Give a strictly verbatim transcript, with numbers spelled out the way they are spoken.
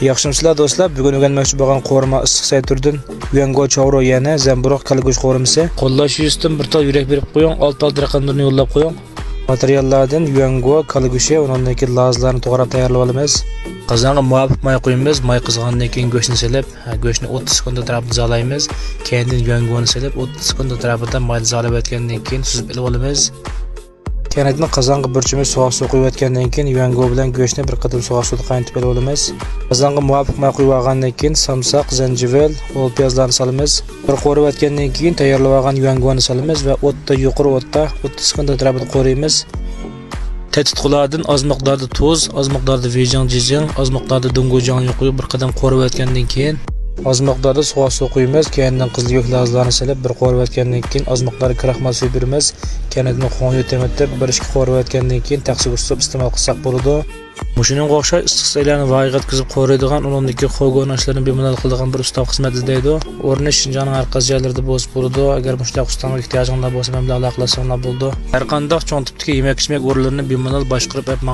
ياخشىمۇسىلەر دوستلار؟ بۈگۈن ئۆگەنمەكچى بولغان قورۇما ئىسسىق سەي تۈرىدىن يۈەنگو چاۋرو يەنى زەمبۇرۇغ كالىگۈش قورۇمىسى. قوللاش يۈزىسىدىن بىر تال يۈرەك بېرىپ قويۇڭ، ئالدى-ئالدىدا رەقەملىرىنى يوللاپ قويۇڭ. ماتېرىياللاردىن يۈەنگو كالىگۈشى، ئۇنىڭدىن كېيىن لازىلارنى توغراپ تەييارلىۋالىمىز. قازانغا مۇۋاپىق ماي قۇيىمىز. ماي قىزغاندىن كېيىن گۆشنى سېلىپ، ھە، گۆشنى ئوتتۇز سېكۇنت ئەتراپىدا ھازىرلايمىز. كەينىدىن يۈەنگونى سېلىپ، ئوتتۇز سېكۇنت ئەتراپىدا مايدا ھازىرلاۋەتكەندىن كېيىن سۈزۈپ ئېلىۋالىمىز. كەينىدىن قازانغا بىر چۆمۈچ سوغۇق سۇ قۇيۇۋەتكەندىن كېيىن، يۈەنگو بىلەن گۆشنى بىر قېتىم سوغۇق سۇدا قاينىتىپ ئېلىۋالىمىز. قازانغا مۇۋاپىق ماي قۇيۇۋالغاندىن كېيىن، سامساق، زەنجىۋىل، ھۆل پىيازلارنى سالىمىز. بىر قورۇۋەتكەندىن كېيىن، تەييارلىۋالغان يۈەنگونى سالىمىز ۋە ئوتتا، يۇقىرى ئوتتا ئوتتۇز سېكۇنت ئەتراپىدا قورۇيمىز. تەتۈتقىلاردىن ئاز مىقداردا تۇز، ئاز مىقداردا ۋېيجىڭ جىجىڭ، ئاز مىقداردا دۇڭگۇجياڭ يۇقىيۇ بىر قەدەم قورۇۋەتكەندىن كېيىن، ئاز مىقداردا سوغۇق سۇ قۇيىمىز. كەينىدىن قىزىل يۆك لازىلارنى سېلىپ، بىر قورۇۋەتكەندىن كېيىن، ئاز مىقداردا كراخمال سۈيى بېرىمىز. كەينىدىن خۇڭيۇ تېمىتىپ، بىر ئىككى قورۇۋەتكەندىن كېيىن، تەخسىگە سۇپ ئىستېمال قىلساق بولىدۇ. مۇشۇنىڭغا ئوخشاش ئىسسىق سەيلەرنى ۋايىغا يەتكۈزۈپ قورۇيدىغان، ئۇنىڭدىكى خوگون ئاشلىرىنى بىمالال قىلىدىغان بىر ئۇستام خىزمەت ئىزدەيدۇ. ئورنى شىنجاڭنىڭ ھەر قايسى جايلىرىدا بولسا بولىدۇ. ئەگەر مۇشۇنداق ئۇستامغا ئېھتىياجىڭلار بولسا، مەن بىلەن ئالاقىلەشسەڭلار بولىدۇ. ھەر قانداق چوڭ تىپتىكى يېمەك-ئىچمەك ئورۇنلىرىنى بىمالال باشقۇرۇپ ئەپ